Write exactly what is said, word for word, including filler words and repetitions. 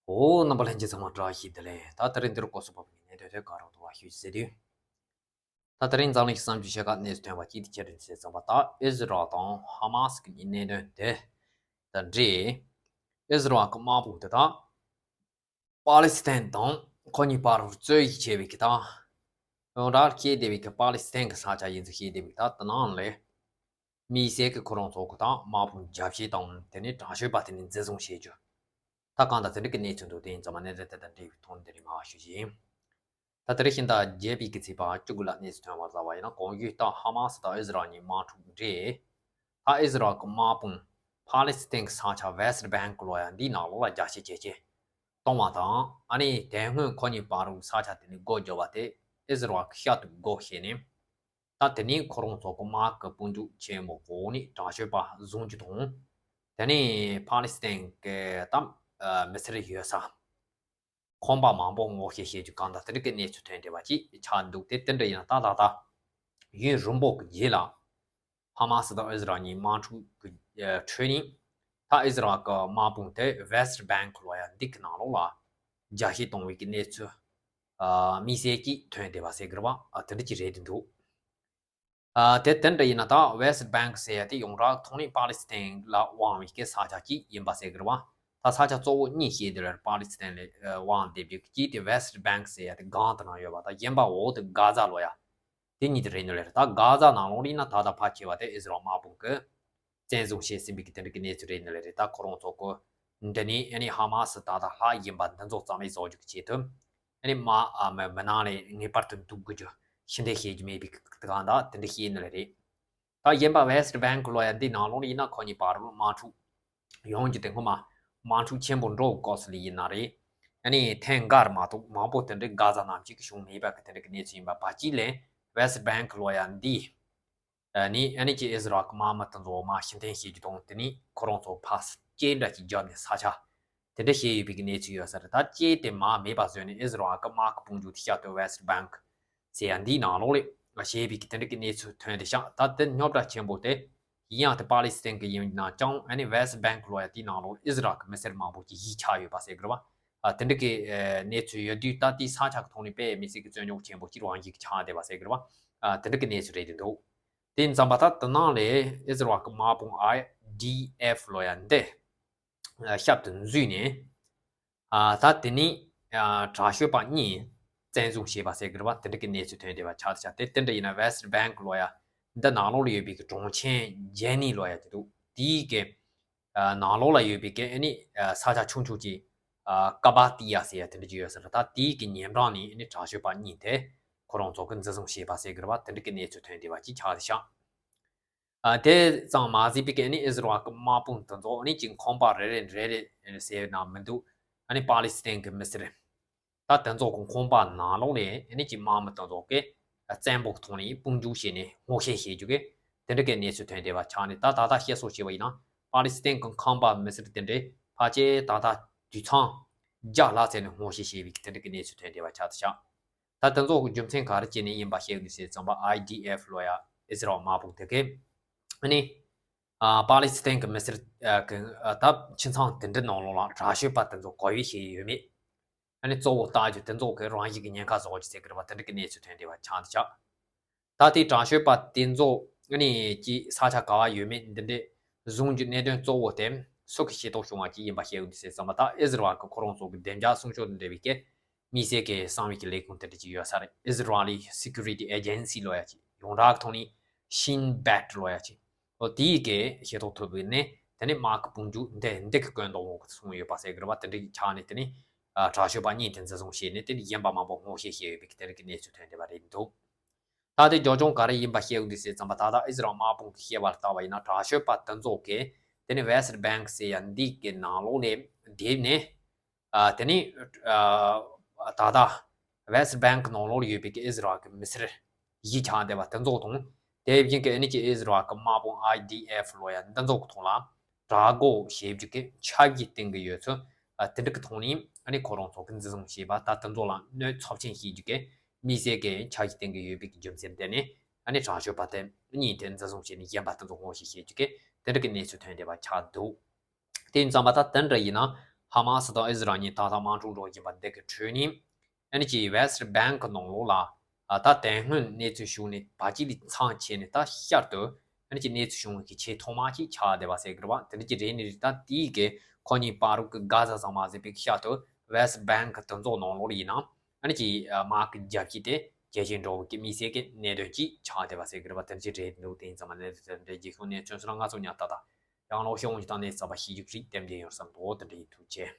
ཨོ། རྣམ་པ་ལྷན་རྒྱས་ཚང་མ་བཀྲ་ཤིས་བདེ་ལེགས། ད་དེ་རིང་འདིར་སྐོར་སུ་བབས་པའི་གནད་དོན་དེ་ག་རོ་དོ་བ་ཞུ་ཟེར་དུས། ད་དེ་རིང་འཛམ་གླིང་གི་བསམ་རྒྱུ་ཤ་ཁ་གནས་སུ་ཐོན་པ་གཅིག་དེ་ཁྱེད་རང་ཚོས་བསམ་པ་ད་ཨི་ཟི་རལ་དང་ཧ་མ་སི་གི་གནད་དོན་དེ་དང་འབྲེལ། ཨི་ཟི་རལ་གི་དམག་དཔུང་དེ་དག་པ་ལི་སི་ཐན་དང་ཁོ་གཉིས་བར་རྩོད་ཡིག་བྱས་པའི་གི་དང་། ཡོངས་གྲགས་ཤེས་བསྡད་པའི་གི་པ་ལི་སི་ཐན་གི་ས་ཆ་ཡིན་ཚུལ་ཤེས་བསྡད་པའི་གི་ད་དེ་ནང་ལས། དམིགས་བསལ་གྱི་ཁོ་རང་ཚོ་གི་དང་དམག་དཔུང་རྒྱབ་བྱེད་དང་དེ་ནས་དྲག་སྤྱོད་པ་དེ་ནས་འཛིན་བཟུང་བྱེད་རྒྱུ། ད་གང་ལྟར་དེ་འདྲ་གི་གནས་ཚུལ་འདུག་དེ་ཡིན་ཙང་མ་གནད་དོན་དེ་དང་འབྲེལ་བའི་ཐོག་ནས་དེ་རིང་མར་ཞུ་རྒྱུ་ཡིན། ད་དེ་རིང་ཤིང་རྟ་བརྒྱད་པའི་གི་ཚེས་པ་བཅུ་དགུ་ལ་གནས་ཚུལ་ཐོན་པར་བྱ་བ་ཡིན་ན། གོང་ཞུས་ལྟར་ཧ་མ་སི་དང་ཨི་ཟི་རལ་གཉིས་དམག་འཁྲུག་འདྲེས། ད་ཨི་ཟི་རལ་གྱི་དམག་དཔུང་པ་ལི་སི་ཐན་གྱི་ས་ཆ་ཝེ་སི་ཊི་བེང་ལོ་ཡ་འདིའི་ནང་ལོགས་ལ་རྒྱ་ཆེ་ཇེ་ཆེ་གཏོང་བ་དང་། ཨ་ནི་དེ་སྔོན་ཁོ་གཉིས་བར་དུ་ས་ཆ་དེ་ནས་སྒོ་བརྒྱབ་པ་དེ་ཨི་ཟི་རལ་གྱི་ཤ་ཐུག་སྒོ་ཕྱེ་ནས། ད་དེ་ནས་ཁོ་རང་ཚོ་གི་དམག་གི་དཔུང་འཇུག་ཆེན་མོ་གོ་ནས་དྲག་སྤྱོད་པ་བཟུང་རྒྱུ་དང་། དེ་ནས་ཕ་ལི་སི་ཐན་གི་ད་མི་སེར་ཡོད་ས་ཁང་པ་མང་པོ་སྔོག་བཤེར་བྱེད་རྒྱུ་གང་ལྟར་དེ་འདྲ་གི་གནས་ཚུལ་ཐོན་བསྡད་པ་ཅིག་ཆགས་འདུག་དེ་དེ་འདྲ་ཡིན་ན་ད་ད་ལྟ་ཡུན་རིང་པོ་གི་རྗེས་ལ་ཧ་མ་སི་དང་ཨི་ཟི་རལ་གཉིས་དམག་འཁྲུག་གི་ཁྲོད་ནས། ད་ཨི་ཟི་རལ་གི་དམག་དཔུང་དེ་ཝེ་སི་ཊི་བེང་ལོ་ཡ་འདི་གི་ནང་ལོགས་ལ་རྒྱ་བཤིག་གཏོང་བའི་གི་གནས་ཚུལ། ཨ། དམིགས་བསལ་གྱིས་ཐོན་བསྡད་པ་ཟེར་གི་རེད་བ། ཨ། དེ་འདྲ་ཅིག་རེད་འདུག་ཨ། དེ་དེ་འདྲ་ཡིན་ན་ད་ཝེ་སི་ཊི་བེང་ཟེར་ཡ་དེ་ཡོངས་གྲགས་ཐོག་ནས་པ་ལི་སི་ཐན་ལ་དབང་བའི་གི་ས་ཆ་གཅིག་ཡིན་པ་ཟེར་གི་རེད་བ། ད་ས་ཆ་གཙོ་བོ་གཉིས་ཤེས་འདུག་ལ། པ་ལི་སི་ཐན་ལ་དབང་བསྡད་པའི་གཅིག་དེ་ཝེ་སི་ཊི་བེང་ཟེར་ཡ་དེ་སྒང་དེ་ན་ཡོད་པ། ད་གཞན་པ་འོག་དེ་གྷ་ཛ་ལོ་ཡ་དེ་གཉིས་དེ་རེད་འདུག་ལ། ད་གྷ་ཛ་ནང་ལོགས་ཡིན་ན་ད་ལྟ་ཕལ་ཆེ་བ་དེ་ཨི་ཟི་རལ་དམག་དཔུང་གི་བཙན་བཟུང་བྱས་ཟིན་པའི་གི་དེ་འདྲ་གི་གནས་ཚུལ་རེད་འདུག་ལ། རེད། ད་ཁོ་རང་ཚོ་གི་འདི་ནས་ཨ་ནི་ཧ་མ་སི་ད་ལྟ་ལྷག་ཡིན་པ་འདི་ཚོ་རྩ་མེད་བཟོ་རྒྱུ་གི་ཆེད་དུ། ཨ་ནི་མ་ཨ་མི་མི་ནང་ལ་ངེས་པར་དུ་འདུག་དགོས་རྒྱུ་ཕྱིར་འཐེན་བྱེད་རྒྱུ་མེད་པའི་གི་གང་ལྟར་དེ་འདྲ་ཤེས་ནི་རེད། ད་གཞན་པ་ཝེ་སི་ཊི་བེང་ལོ་ཡ་འདི་ནང་ལོགས་ཡིན་ན་ཁོ་གཉིས་བར་དུ་དམག་འཁྲུག་ཡོང་རྒྱུ་དེ་སྔོན་མ་དམག་འཁྲུག་ཆེན་པོ་འགྲོ་སྐབས་སུ་ལ་ཡིན་ན་རེད། ཨ་ནི་ཐེངས་འགའ་རེ་མ་གཏོགས་མང་པོ་དེ་འདྲའི་གྷ་ཛ་ནང་གཅིག་གི་བྱུང་མེད་པ་གི་དེ་འདྲ་གི་གནས་ཚུལ་ཡིན་པ་བ་གཅིག་ལས། ཝེ་སི་ཊི་བེང་ལོ་ཡ་འདི་ནི་ཨ་ནི་ཀྱི་ཨི་ཟི་རལ་གི་དམག་མི་དེ་ཚོ་མར་ཕྱིར་འཐེན་བྱེད་རྒྱུ་དང་། དེ་ནས་ཁོ་རང་ཚོ་ཕར་སྐྱེལ་འདྲ་ཅིག་བརྒྱབ་ནས་ས་ཆ་དེ་འདྲ་བྱས་ཡོད་པའི་གི་གནས་ཚུལ་ཡོད་ས་རེད། ད་སྐྱེལ་དེ་མར་མེད་པ་བཟོས་ནས་ཨི་ཟི་རལ་གི་དམག་གི་དཔུང་འཇུག་དེ་བསྐྱར་དུ་ཝེ་སི་ཊི་བེང་ཟེར་ཡ་འདིའི་ནང་ལོགས་ལ་བྱས་པའི་གི་དེ་འདྲ་གི་གནས་ཚུལ་ཐོན་ཏེ་ཤག་ད་དེ་རྙོག་དྲ་ཆེན་པོ་དེ་ཡིན་ཡང་དེ་པ་ལི་སི་ཐན་གི་ཡིན་ན་ཅང་། ཨ་ནི་ཝེ་སི་ཊི་བེང་ལོ་ཡ་དེའི་ནང་ལོགས་ཨི་ཟི་རལ་གི་མི་སེར་མང་པོ་ཅིག་ཡིད་ཆགས་ཡོད་པ་ཟེར་གི་རེད་བ། ཨ། དེ་འདྲ་གི་ཨ་གནས་ཚུལ་ཡོད་དུས། ད་དེའི་ས་ཆ་གི་ཐོག་ནས་དཔེ་མི་སྲིད་ཀྱི་རྩོད་རྙོག་ཆེན་པོ་ཅིག་རང་བཞིན་གྱི་ཆགས་བསྡད་པ་ཟེར་གི་རེད་བ། ཨ། དེ་འདྲ་གི་གནས་ཚུལ་རེད་དེ་འདུག་དེ་ཡིན་ཙང་མ་ད་དེ་ནང་ལས་ཨི་ཟི་རལ་གི་དམག་དཔུང་ཨའི་ཌི་ཨེཕ་ལོ་ཡ་འདི་ཨ་ཞབས་ཏུ་འཛུལ་ནས། ཨ། ད་དེ་ནི་ཨ་དྲག་སྤྱོད་པ་གཉིས་བཙན་བཟུང་བྱས་པ་ཟེར་གི་རེད་བ། དེ་འདྲ་གི་གནས་ཚུལ་ཐོན་བསྡད་པ་ཆགས་བསྡད་ཤག་དེ་དེ་འདྲ་ཡིན་ན་ཝེ་སི་ཊི་བེང་ལོ་ཡ་འདི་ནང་ལོགས་ལ་ཡོད་པའི་གི་གྲོང་ཆེན་ཇེ་ནི་ལོ་ཡ་དེ་འདུག་དེའི་གི་ཨ་ནང་ལོགས་ལ་ཡོད་པའི་གི་ཨ་ནི་ཨ་ས་ཆ་ཆུང་ཆུང་ཅིག་ཨ་ཀ་བ་ཏི་ཡ་ཟེར་ཡ་དེ་འདྲ་ཅིག་ཡོད་ས་རེད། ད་དེའི་གི་ཉེ་འགྲམ་ནས་ཨ་ནི་དྲག་སྤྱོད་པ་གཉིས་དེ་ཁོ་རང་ཚོ་གི་འཛིན་བཟུང་བྱས་པ་ཟེར་གི་རེད་བ། དེ་འདྲ་གི་གནས་ཚུལ་ཐོན་བསྡད་པ་ཅིག་ཆགས་བསྡད་ཤག་ཨ། དེ་ཙམ་མ་ཟད་པའི་གི་ཨ་ནི་ཨི་ཟི་རལ་གི་དམག་དཔུང་དེ་ཚོ་ཨ་ནི་ཅིག་ཁང་པ་རེ་རེ་རེ་རེ་ཟེར་ན་མི་འདུག་ཨ་ནི་པ་ལི་སི་ཐན་གི་མི་སེར་ད་དེ་ཚོ་གི་ཁང་པ་ནང་ལོགས་ལ་ཨ་ནི་ཅིག་དམག་མི་དེ་ཚོ་གིས་བཙན་པོ་གི་ཐོག་ནས་དཔུང་འཇུག་བྱས་ནས་སྔོག་བཤེར་བྱེད་རྒྱུ་གི་དེ་འདྲ་གི་གནས་ཚུལ་ཐོན་བསྡད་པ་ཆགས་ནས། ད་ད་ལྟ་བཤད་སྲོལ་བྱས་པ་ཡིན་ན་པ་ལི་སི་ཐན་གི་ཁང་པ་མི་སེར་དེ་འདྲའི་ཕལ་ཆེར་ད་ལྟ་དུད་ཚང་བརྒྱ་ལྷག་ཙམ་ནས་སྔོག་བཤེར་བྱས་པའི་གི་དེ་འདྲ་གི་གནས་ཚུལ་ཐོན་བསྡད་པ་ཆགས་བསྡད་ཤག་ད་དེ་ཚོ་གི་རྒྱུ་མཚན་ག་རེ་བྱས་ནས་ཡིན་པ་ཤེས་དགོས་ཟེར་ཙམ་པ། ཨའི་ཌི་ཨེཕ་ལོ་ཡ་ཨི་ཟི་རལ་དམག་དཔུང་དེ་གིས་ཨ་ནི་ཨ་པ་ལི་སི་ཐན་གི་མི་སེར་ཨ་གི་ཨ་ད་ཁྱིམ་ཚང་དེ་འདྲའི་ནང་ལོགས་ལ་དྲག་སྤྱོད་པ་དེ་ཚོ་ག་བ་བྱས་ཡོད་མེད། ཨ་ནི་གཙོ་བོ་ལྟ་རྒྱུ་དེ་ཚོ་གི་རང་བཞིན་གྱི་ཉེན་ཁ་བཟོ་རྒྱུ་ཟེར་གི་རེད་བ། དེ་འདྲ་གི་གནས་ཚུལ་ཐོན་བསྡད་པ་ཆགས་བསྡད་ཤག་ད་དེ་དྲག་སྤྱོད་པ་དེ་ཚོ་ཨ་ནི་ཀྱི་ས་ཆ་ག་བ་ཡོད་མེད་འདི་འདྲ་བཟུང་རྒྱུ་གནད་དོན་གཙོ་བོ་དེ་སུ་གིས་ཤེས་རྟོགས་བྱུང་བ་ཅིག་ཡིན་པ་ཤེས་དགོས་འདུག་ཟེར་ཙམ་པ། ད་ཨི་ཟི་རལ་གི་ཁོ་རང་ཚོ་གི་བདེ་འཇགས་སྲུང་སྐྱོབ་དང་འབྲེལ་བའི་གི་དམིགས་བསལ་གྱི་གསང་བའི་གི་ལས་ཁུངས་དེ་འདྲ་ཅིག་ཡོད་ས་རེད། ཨི་ཟི་རལ་ལི་སི་ཀུ་རི་ཊི་ཨེ་ཇེན་སི་ལོ་ཡ་ཅིག་ཡོངས་གྲགས་ཀྱི་ཐོག་ནས་ཤིན་བེག་ལོ་ཡ་ཅིག་འོ་དེའི་གི་ཤེས་རྟོགས་ཐུབ་པའི་ནས། དེ་ནས་དམག་གི་དཔུང་འཇུག་འདི་འདི་གི་བཀོད་འདོམས་འོག་གི་སོང་ཡོད་པ་ཟེར་གི་རེད་བ། དེ་འདྲ་ཆགས་ནས་དེ་ནས་ཨ་དྲག་སྤྱོད་པ་གཉིས་དེ་འཛིན་བཟུང་བྱས་ནས། དེ་ནས་གཞན་པ་མང་པོ་སྔོག་བཤེར་བྱས་ཡོད་པའི་གི་དེ་འདྲ་གི་གནས་ཚུལ་ཐོན་བསྡད་པ་རེད་འདུག་ད་དེ་རྒྱུ་རྐྱེན་ག་རེ་ཡིན་པ་ཤེས་དགོས་འདུག་ཟེར་ཙམ་པ། ད་ལྟ་ཨི་ཟི་རལ་དམག་དཔུང་གི་བཤད་པ་ལ་བལྟས་པ་ཡིན་ན། དྲག་སྤྱོད་པ་དེ་ཚོ་གིས་དེ་ནས་ཝེ་སི་ཊི་བེང་ཟེར་ཡ་འདི་གི་ནང་ལོགས་ནས་བསྡེབས་ནས། ཨ། དེ་ནས་ཨ་ད་ལྟ་ཝེ་སི་ཊི་བེང་གི་ནང་ལོགས་ལ་ཡོད་པའི་གི་ཨི་ཟི་རལ་གི་མི་སེར་གཞིས་ཆགས་བསྡད་པ་དེ་ཚོ་དང་། དེ་བཞིན་གི་ཨ་ནི་ཀྱི་ཨི་ཟི་རལ་གི་དམག་དཔུང་ཨའི་ཌི་ཨེཕ་ལོ་ཡ་འདི་ཚོ་གི་ཐོག་ལ་དྲག་རྒོལ་བྱེད་རྒྱུ་གི་འཆར་གཞི་བཏིང་གི་ཡོད་ཚུལ། ཨ། དེ་འདྲ་གི་ཐོག་ནས་ཨ་ནི་ཁོ་རང་ཚོ་གི་འཛིན་བཟུང་བྱས་པ། ད་དེ་ཚོ་ལ་གནོད་ཚབས་ཆེན་བྱེད་རྒྱུ་གི་དམིགས་བསལ་གི་འཆར་གཞི་བཏིང་གི་ཡོད་པའི་གི་རྒྱུ་མཚན་དེ་ནས། ཨ་ནི་དྲག་སྤྱོད་པ་དེ་གཉིས་དེ་འཛིན་བཟུང་བྱས་ནས་གཞན་པ་དེ་ཚོ་སྔོག་བཤེར་བྱེད་རྒྱུ་གི་དེ་འདྲ་གི་གནས་ཚུལ་ཐོན་བསྡད་པ་ཆགས་འདུག་དེ་ཡིན་ཙང་མ་ད་དེ་འདྲ་ཡིན་ན། ཧ་མ་སི་དང་ཨི་ཟི་རལ་གཉིས་ད་ལྟ་དམག་འཁྲུག་འགྲོ་བཞིན་པ་འདི་གི་ཁྲོད་ནས། ཨ་ནི་ཅིག་West Bank་ནང་ལོགས་ལ་ཨ་ད་དེ་སྔོན་གནས་ཚུལ་བྱུང་ནས་བར་ཆད་ལས་མཚམས་ཆད་ནས་ད་བསྐྱར་དུ་ཨ་ནི་ཅིག་གནས་ཚུལ་བྱུང་བའི་ཆེས་ཐོག་མ་ཅིག་ཆགས་བསྡད་པ་ཟེར་གི་རེད་བ། དེ་འདྲ་ཅིག་རེད་ནི་རེད། ད་དེའི་གི་ཁོ་གཉིས་བར་དུ་གི་ག་ཟེ་ཚང་མ་ཟེར་བའི་བསྐྱར་དུ་West Bank་དེ་ཚོ་ནང་ལོགས་ཡིན་ན་ཨ་ནི་ཅིག་དམག་གི་རྒྱབ་ཀྱི་དེ་རྒྱལ་ཞེན་འགྲོ་བའི་གི་དམིགས་བསལ་གི་གནད་དོན་ཅིག་ཆགས་བསྡད་པ་ཟེར་གི་རེད་བ། དེ་འདྲ་ཅིག་རེད་འདུག་དེ་ཡིན་ཙང་མ་གནས་ཚུལ་དེ་འདྲ་རྒྱལ་ཁབ་གནས་ཚུལ་སོགས་ལ་ང་ཚོ་ཉག་ཏག་ཏག་ཡང་ལོ་ཤོག་ངོས་ཀྱི་སྟེང་ནས་གསར་པ་ཤེས་རྒྱུ་རིགས་དེ་འདྲ་ཡོང་བསམ་འདུག་དེ་འདྲ་ཡིན། ཐུགས་རྗེ་ཆེ།